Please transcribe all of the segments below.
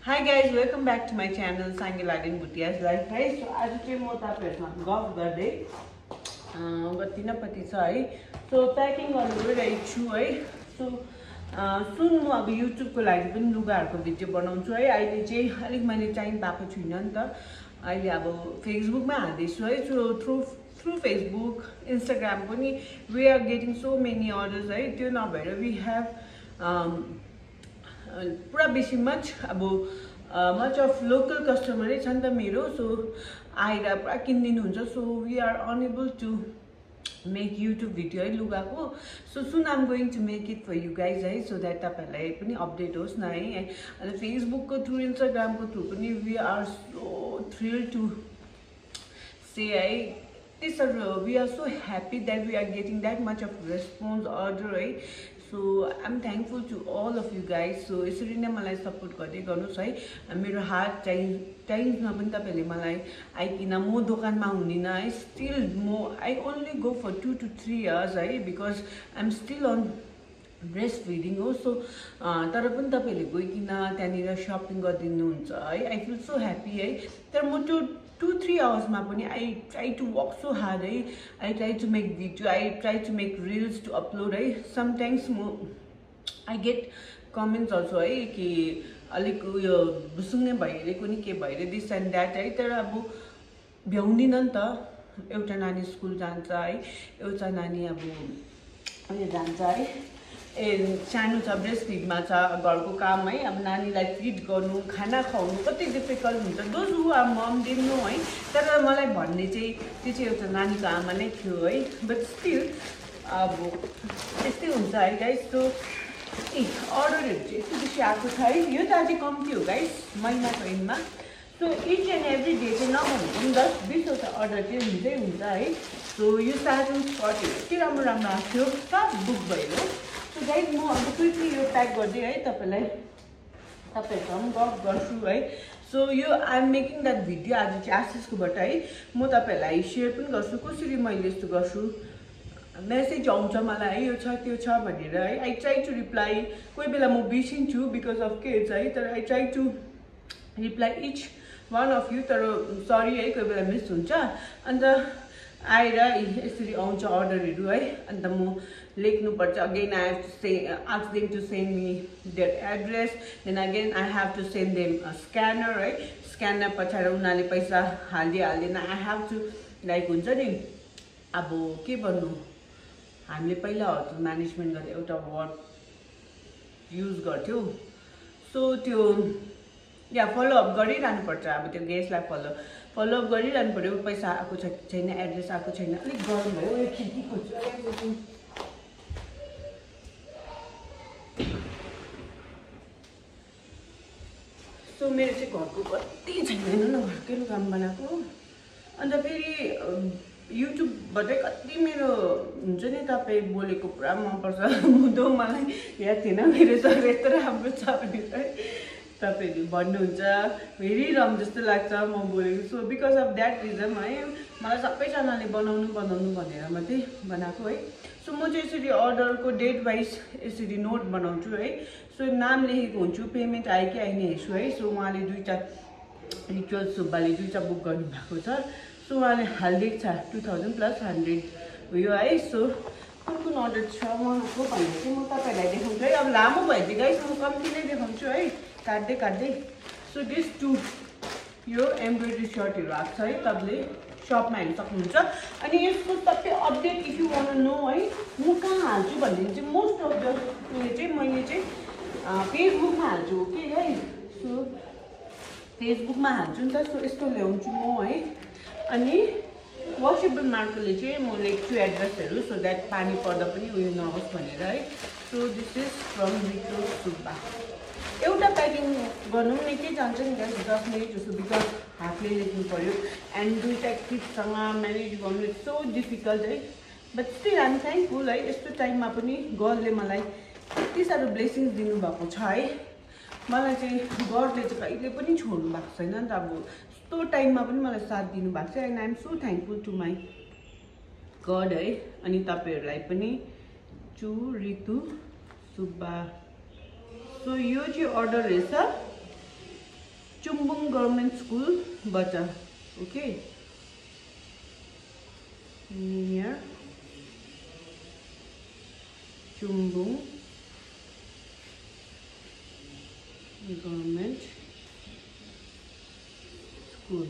Hi guys, welcome back to my channel Sangiladin Bhutia's Life. Guys, so आज चाहिँ म तपाईहरुसँग गफ गर्दै गति नपति छ है. सो प्याकिङ गर्नु गइरहेको छु है. सो सुन म अब YouTube को लागि पनि लुगाहरुको भिडियो बनाउँछु है. अहिले चाहिँ अलिक मैले टाइम पाएको छुइनँ नि त. अहिले अब Facebook मा हाल्दै छु है. सो through Facebook, Instagram पनि we are getting so many orders है. त्यो नभएर we have पुरा बेसी much of local customer छ नि त मेरो. सो आएर पुरा किन्दिनु हुन्छ. So we are unable to make YouTube video है लुगाको. So soon I'm going to make it for you guys है, so that तपाईहरुलाई पनि अपडेट होस् न है. अनि Facebook को थ्रु, Instagram को थ्रु पनि we are so thrilled to say है. We are so happy that we are getting that much of response order है. So I'm thankful to all of you guys. So यसरी नै मलाई support गर्दै गर्नुस् है. मेरो हार्ड टाइम्समा पनि तपाईहरुले मलाई आइकिन म दोकानमा हुँदिन है. Still I only go for 2 to 3 years है, because I'm still on breastfeeding हो. सो तर पनि तपाईहरुले गइकिन त्यहाँनिर शपिङ गर्दिनुहुन्छ है. I feel so happy है. तर म 2-3 hours मा पनि I try to work so hard है. I try to make video, I try to make reels to upload है. Sometimes I get comments also है कि अलिक यो बुसुङ्गे भइरहेको नि के भइरे this and that है. तर अब भ्याउँदिन नि त. एउटा नानी स्कुल जान्छ है, एउटा नानी अब अहिले जान्छ है. सानो छ, ब्रेस्ट फिडमा छ, घरको काम है. अब नानीलाई फिड गर्नु, खाना खुवाउनु कति डिफिकल्ट हुन्छ. Those who are mum they know है. तर मलाई भन्ने चाहिँ त्यो चाहिँ एउटा नानीको आमा नै थियो है. बट स्टिल अब त्यस्तै हुन्छ है गाइस. सो अर्डरहरू चाहिँ यस्तो बेसी आएको छ है. यो त अझै कम्ती हो गाइस महिनाको एन्डमा. So each and every day चाहिँ नभनेको पनि 10-20वटा अर्डर चाहिँ हुँदै हुन्छ है. सो यो साटन स्कर्टहरू यति राम्रो राम्रो आएको थियो, सब बुक भयो. सो गाइस म अब क्विकली यो प्याक गर्दै है तपाईहरुसँग गफ गर्छु है. सो यो I am making that video आज चाहिँ आशिषकोबाट है. म तपाईहरुलाई सेयर पनि गर्छु कसरी मैले यस्तो गर्छु. मेसेज आउँछ मलाई है, यो छ त्यो छ भनेर है. I try to reply. कोही बेला म बिर्सिन्छु बिकज अफ किड्स है. तर I try to reply each one of you. तर सरी है, कोही बेला मिस हुन्छ. अन्त आएर यसरी आउँछ अर्डरहरू है. अन्त म लेख्नुपर्छ. Again I have to ask them to send me their address. Then again I have to send them a scanner है. स्क्यानर पछाडि उनीहरूले पैसा हाल्दैन. आई हेभ टु लाइक हुन्छ नि अब के भन्नु, हामीले पहिला होटल म्यानेजमेन्ट गरेर एउटा वर्ड युज गर्थ्यौँ. सो त्यो या फलोअप गरिरहनुपर्छ. अब त्यो गेस्टलाई फलोअप गरिरहनु पर्यो. पैसा आएको छ कि छैन, एड्रेस आएको छैन. अलिक गरम भयो यो खिड्की खोज्छु. सो मेरो चाहिँ घरको कति छैन न, घरकै काम बनाएको. अन्त फेरि युट्युबबाटै कति मेरो हुन्छ नि तपाईँ बोलेको पुरा मनपर्छ. मुदो मलाई याद थिएन मेरो सर यस्तो राम्रो छ भनेर है. तपाईहरुले भन्नुहुन्छ, हेरिरहँ जस्तो लाग्छ म बोलेको. So because of that reason है मलाई सबैजनाले बनाउनु भनेर मात्रै बनाएको है. सो म चाहिँ यसरी अर्डरको डेट वाइज यसरी नोट बनाउँछु है. सो नाम लेखेको हुन्छु, पेमेन्ट आयो कि आइन हेर्छु है. सो उहाँले दुईवटा रिचुअल सुब्बाले 2टा बुक गर्नुभएको छ. सो उहाँले हालिदिएको छ 2000 + 100 उयो है. सो कुन अर्डर छ उहाँको भन्ने चाहिँ म तपाईहरुलाई देखाउँछु है. अब लामो भयो चाहिँ गाइस म कम्ती नै देखाउँछु है, काट्दै. सो दिस 2 यो एम्ब्रोइडरी सर्टहरू आएको छ है. तपाईँले सपमा हेर्न सक्नुहुन्छ. अनि यसको सबै update if you want know है म कहाँ हाल्छु भन्ने चाहिँ मोस्ट अफ द उयो चाहिँ मैले चाहिँ फेसबुकमा हाल्छु हो कि गाइस. सो फेसबुकमा हाल्छु नि त. सो यस्तो ल्याउँछु म है. अनि वासेबल मार्करले चाहिँ म लेख्छु एड्रेसहरू, सो द्याट पानी पर्दा पनि उयो नहोस् भनेर है. So this is from Rito Subba. एउटा प्याकिङ गर्नु पनि के जान्छ नि गाइस 10 मिनट जस्तो, बिकज हातले लेख्नु पर्यो. एन्ड दुईवटा किडसँग म्यानेज गर्नु सो डिफिकल्ट है. But still I am thankful है. यस्तो टाइममा पनि गडले मलाई यति साह्रो ब्लेसिङ्स दिनुभएको छ है. मलाई चाहिँ गडले चाहिँ कहिले पनि छोड्नु भएको छैन नि त. अब यस्तो टाइममा पनि मलाई साथ दिनुभएको छ. And I am so thankful to my God है. अनि तपाईहरुलाई पनि चु रितु सुब्बा. सो यो चाहिँ अर्डर रहेछ Chumbung Government School, Bata. Okay. Near Chumbung Government School.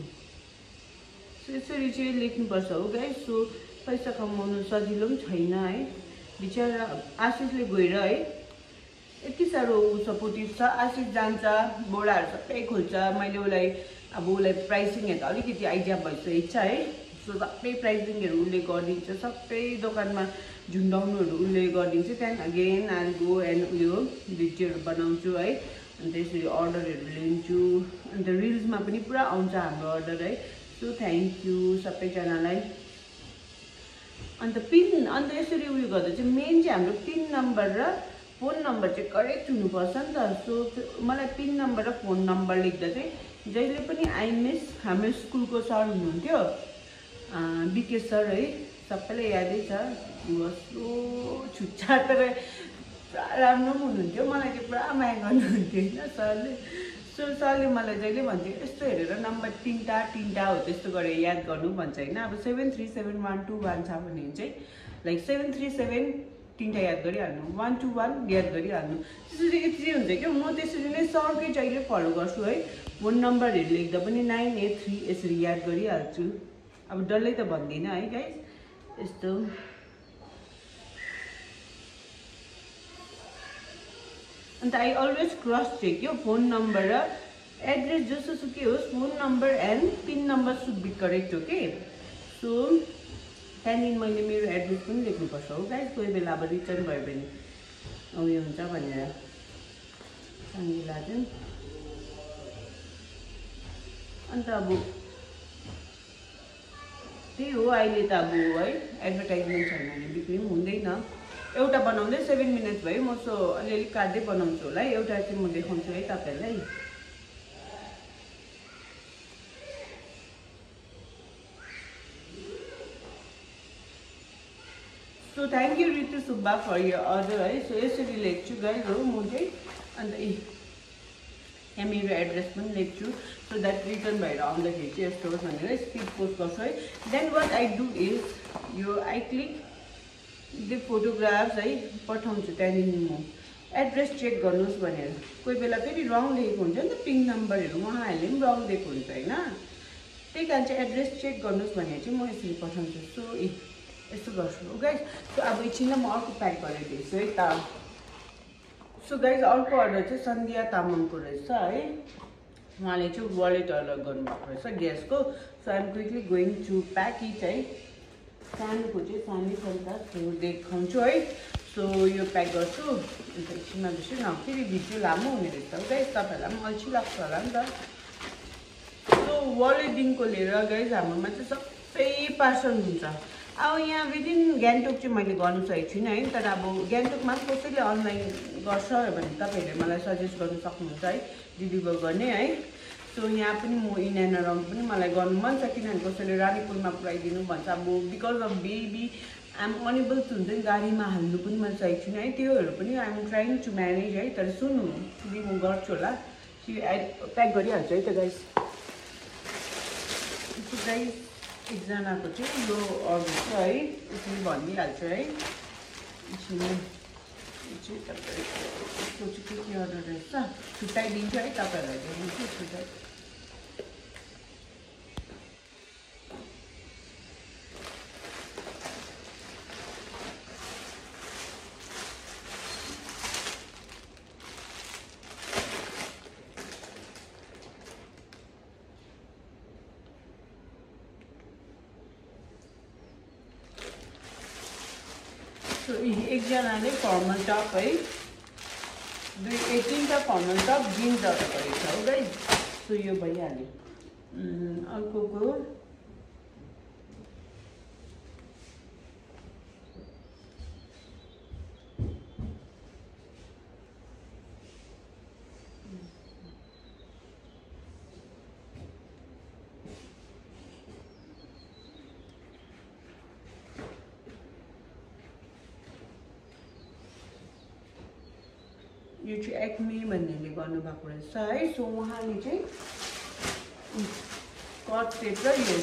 So यसरी चाहिँ लेख्नुपर्छ हो गाइस. सो पैसा कमाउनु सजिलो पनि छैन है. बिचारा आशिषले गएर है यति साह्रो सपोर्टिभ छ. आशिष जान्छ, बोर्डाहरू सबै खोल्छ. मैले उसलाई अब उसलाई प्राइसिङहरू त अलिकति आइडिया भइसकेको छ है. सो सबै प्राइसिङहरू उसले गरिदिन्छ. सबै दोकानमा झुन्डाउनुहरू उसले गरिदिन्छ. त्यहाँदेखि अगेन आई गो एन्ड उयो भिडियोहरू बनाउँछु है. अन्त यसरी अर्डरहरू लिन्छु. अन्त रिल्समा पनि पुरा आउँछ हाम्रो अर्डर है. सो थ्याङ्क यू सबैजनालाई. अन्त पिन अन्त यसरी उयो गर्दा चाहिँ मेन चाहिँ हाम्रो पिन नम्बर र फोन नम्बर चाहिँ करेक्ट हुनुपर्छ नि त. सो मलाई पिन नम्बर र फोन नम्बर लेख्दा चाहिँ जहिले पनि आई मिस हाम्रो स्कुलको सर हुनुहुन्थ्यो बिके सर है. सबैलाई यादै छ. कस्तो छुच्चा तर पुरा राम्रो पनि हुनुहुन्थ्यो. मलाई चाहिँ पुरा माया गर्नुहुन्थ्यो होइन सरले. सो सरले मलाई जहिले भन्थ्यो यस्तो हेरेर नम्बर तिनवटा हो त्यस्तो गरेर याद गर्नु भन्छ होइन. अब 737121 छ भने चाहिँ लाइक 737 तिनवटा याद गरिहाल्नु, 121 याद गरिहाल्नु. त्यसरी यति हुन्छ क्या. म त्यसरी नै सरकै जहिले फलो गर्छु है. फोन नम्बरहरू लेख्दा पनि 983 यसरी याद गरिहाल्छु. अब डल्लै त भन्दिनँ है गाइस. यस्तो अन्त आई अलवेज क्रस चेक यो फोन नम्बर र एड्रेस जसोसुकै होस् phone number and pin number should be correct. Okay. So त्यहाँदेखि मैले मेरो एड्रेस पनि लेख्नुपर्छ हो गाइस. कोही बेला अब रिटर्न भयो भने उयो हुन्छ भनेर सङ्गीला चाहिँ. अन्त अब त्यही हो. अहिले त अब है एडभर्टाइजमेन्ट छैन भने बिक्री पनि हुँदैन. एउटा बनाउँदै 7 मिनट भयो. म सो अलिअलि काट्दै बनाउँछु होला है. एउटा चाहिँ म देखाउँछु है तपाईँहरूलाई. So thank you Ritu Subba for your order है. सो यसरी लेख्छु गाइस हो म चाहिँ. अन्त यहाँ मेरो एड्रेस पनि लेख्छु. सो द्याट रिटर्न भएर आउँदाखेरि चाहिँ यस्तो होस् भनेर स्पिड पोस्ट गर्छु है. Then what I do is यो आई क्लिक त्यो फोटोग्राफ्स है पठाउँछु. त्यहाँदेखि म एड्रेस चेक गर्नुहोस् भनेर. कोही बेला फेरि रङ लेखेको हुन्छ नि त पिन नम्बरहरू. उहाँहरूले पनि रङ दिएको हुन्छ होइन. त्यही कारण चाहिँ एड्रेस चेक गर्नुहोस् भनेर चाहिँ म यसरी पठाउँछु. सो यस्तो गर्छु हो गाइस. सो अब एकछिनलाई म अर्को प्याक गरेर दिन्छु है त. सो गाइस अर्को अर्डर चाहिँ सन्ध्या तामाङको रहेछ है. उहाँले चाहिँ वालेट अर्डर गर्नुभएको रहेछ ग्यासको. So I'm quickly going to pack it है. सानोको चाहिँ सानै छ सो देखाउँछु है. सो यो प्याक गर्छु. अन्त एकछिनमा जस्तो न फेरि भिडियो लामो हुने रहेछ हो गाइस. तपाईँहरूलाई पनि अल्छी लाग्छ होला नि त. सो वालेटदेखिको लिएर गाइस हाम्रोमा चाहिँ सबै पार्सल हुन्छ. अब यहाँ विदिन गान्तोक चाहिँ मैले गर्नु सकेको छुइनँ है. तर अब गान्तोकमा पनि कसैले अनलाइन गर्छ भने तपाईँहरूले मलाई सजेस्ट गर्नु सक्नुहुन्छ है डेलिभर गर्ने है. सो यहाँ पनि म इन एन्ड अराउन्ड पनि मलाई गर्नु मन छ. किनभने कसैले रानीपुलमा पुऱ्याइदिनु भन्छ. अब because of baby I'm unable to हुन्छ नि गाडीमा हाल्नु पनि मैले सकेको छुइनँ है. त्योहरू पनि आइएम ट्राइङ टु म्यानेज है. तर सुन्नु म गर्छु होला. प्याक गरिहाल्छु है त गाइस. गाइस एकजनाको चाहिँ यो अर्डर छ है. यसरी भनिदिइहाल्छु है. एकछिन चाहिँ तपाईँको चाहिँ के अर्डर रहेछ छुट्याइदिन्छु है. तपाईँहरूलाई देखाउँछु छुट्याइ. सो एकजनाले फर्मल टप है. 3टा फर्मल टप जिन्स अर्डर गरेको छ हो गाइस. सो यो भइहाल्यो. अर्कोको यो चाहिँ एक्मी भन्नेले गर्नुभएको रहेछ है। सो उहाँले चाहिँ कट सेट र यो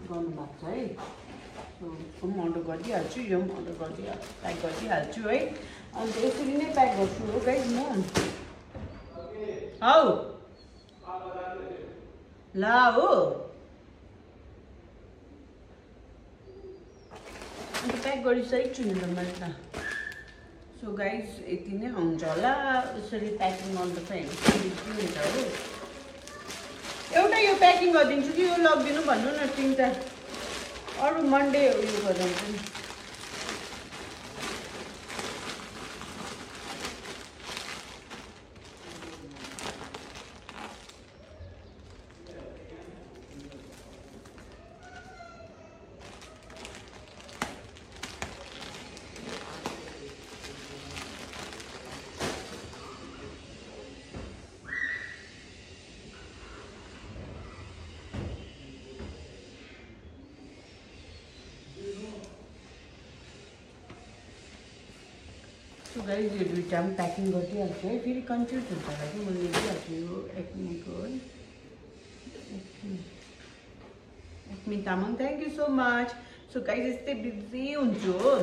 गर्नुभएको छ है। सो उसको पनि अर्डर गरिदिइहाल्छु, यो पनि अर्डर प्याक गरिदिइहाल्छु है। अन्त यसरी नै प्याक गर्छु हो गाइस म। हौ ला हो अन्त प्याक गरिसकेको छु नि त मैले त। सो गाइस यति नै हुन्छ होला, यसरी प्याकिङ गर्नुपर्छ हेर्नु हुन्छ हो। एउटा यो प्याकिङ गरिदिन्छु कि यो लगिदिनु भन्नु न, 3टा अरू मन्डे उयो गरिदिन्छु नि। सो गाइस यो दुईटा पनि प्याकिङ गरिदिइहाल्छु है। फेरि कन्फ्युज हुन्छ होला कि मैले लेखिहाल्छु यो एक्मीको है। Acme Tamang thank you so much. So guys यस्तै बिजी हुन्छु हो,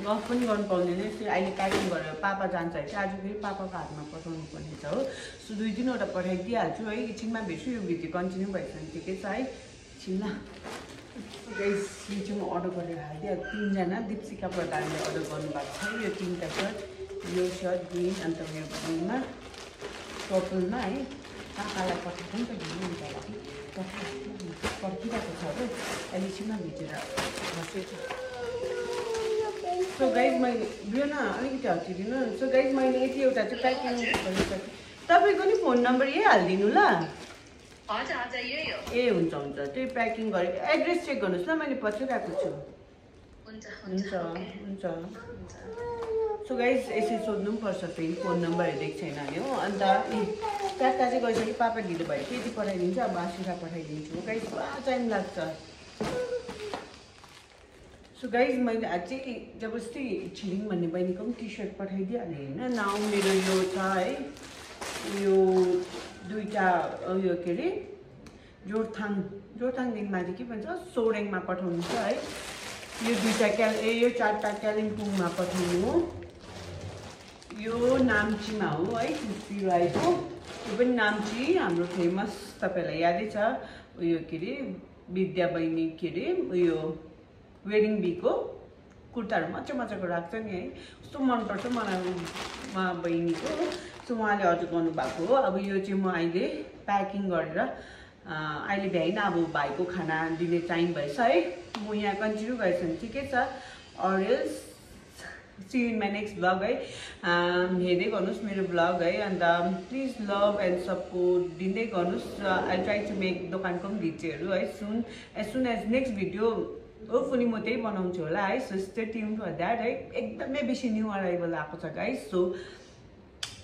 गफ पनि गर्नु पाउँदैन। यसरी अहिले प्याकिङ गरेर पापा जान्छ है चाहिँ आज फेरि पापाको हातमा पठाउनु पर्ने छ हो। सो 2-3वटा पठाइदिइहाल्छु है। एकछिनमा भेट्छु, यो भिडियो कन्टिन्यू भइसक्यो ठिकै छ है। एकछिन ल गाइस यो चाहिँ म अर्डर गरेर हालिदिएँ। 3जना दीपशिका प्रधानले अर्डर गर्नुभएको छ यो 3टा सर्ट, यो सर्ट ग्रिन अन्त यो ग्रिनमा पर्पलमा है। काकालाई पठाएको नि त घिउ हुन्छ होला कि पर्खिरहेको छ हो, अहिले एकछिनमा भिजेर बसेको। सो गाइस मैले बियो न अलिकति हटिदिनु। सो गाइस मैले यति एउटा चाहिँ प्याकिङ गरिसकेँ। तपाईँको नि फोन नम्बर यही हालिदिनु ल। ए हुन्छ हुन्छ, त्यही प्याकिङ गरेको। एड्रेस चेक गर्नुहोस् ल, मैले पठाइरहेको छु। हुन्छ। सो गाइस यसरी सोध्नु पनि पर्छ फेरि, फोन नम्बर हेरेको छैन अरे हो। अन्त 4टा चाहिँ गइसक्यो, पापा ढिलो भयो त्यति पठाइदिन्छु, अब आशिरा पठाइदिन्छु गाइस। पुरा टाइम लाग्छ। सो गाइस मैले आज चाहिँ जबरजस्ती छिरिङ भन्ने बहिनीको पनि टी सर्ट पठाइदिइहालेँ होइन। नाउ मेरो यो छ है, यो 2टा उयो के अरे जोरथाङदेखि माथि के भन्छ सोरेङमा पठाउनु छ है। यो 2टा यो 4टा कालिम्पोङमा पठाउनु हो। यो नाम्चीमा हो है, सुश्री राईको। यो पनि नाम्ची हाम्रो फेमस, तपाईँलाई यादै छ उयो के अरे विद्या बहिनी के अरे उयो वेडिङ बीको कुर्ताहरू मजाको राख्छ नि है। कस्तो मनपर्छ मलाई उहाँ बहिनीको। सो उहाँले अर्डर गर्नुभएको हो। अब यो चाहिँ म अहिले प्याकिङ गरेर अहिले भ्याइन, अब भाइको खाना दिने टाइम भएछ है। म यहाँ कन्टिन्यू गरेछ भने ठिकै छ, or else see in my next vlog है। हेर्दै गर्नुहोस् मेरो ब्लग है। अन्त प्लिज लभ एन्ड सपोर्ट दिँदै गर्नुहोस्। आई ट्राई टु मेक दोकानको पनि भिडियोहरू है as soon as next video hopefully म त्यही बनाउँछु होला है। So stay tuned for that है। एकदमै बेसी न्यू अराइभल आएको छ guys. So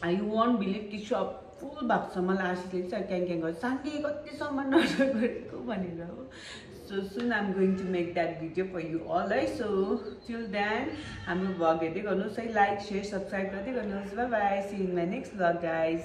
I won't believe कि सप फुल भएको छ। मलाई आशिषले चाहिँ क्याङ गर्छ, साङ्गे कति सामान अर्डर गरेको भनेर हो। So soon I am going to make that video for you all है। सो टिल देन हाम्रो भ्लग हेर्दै गर्नुहोस् है, लाइक सेयर सब्सक्राइब गर्दै गर्नुहोस्। Bye bye, see in my next vlog guys.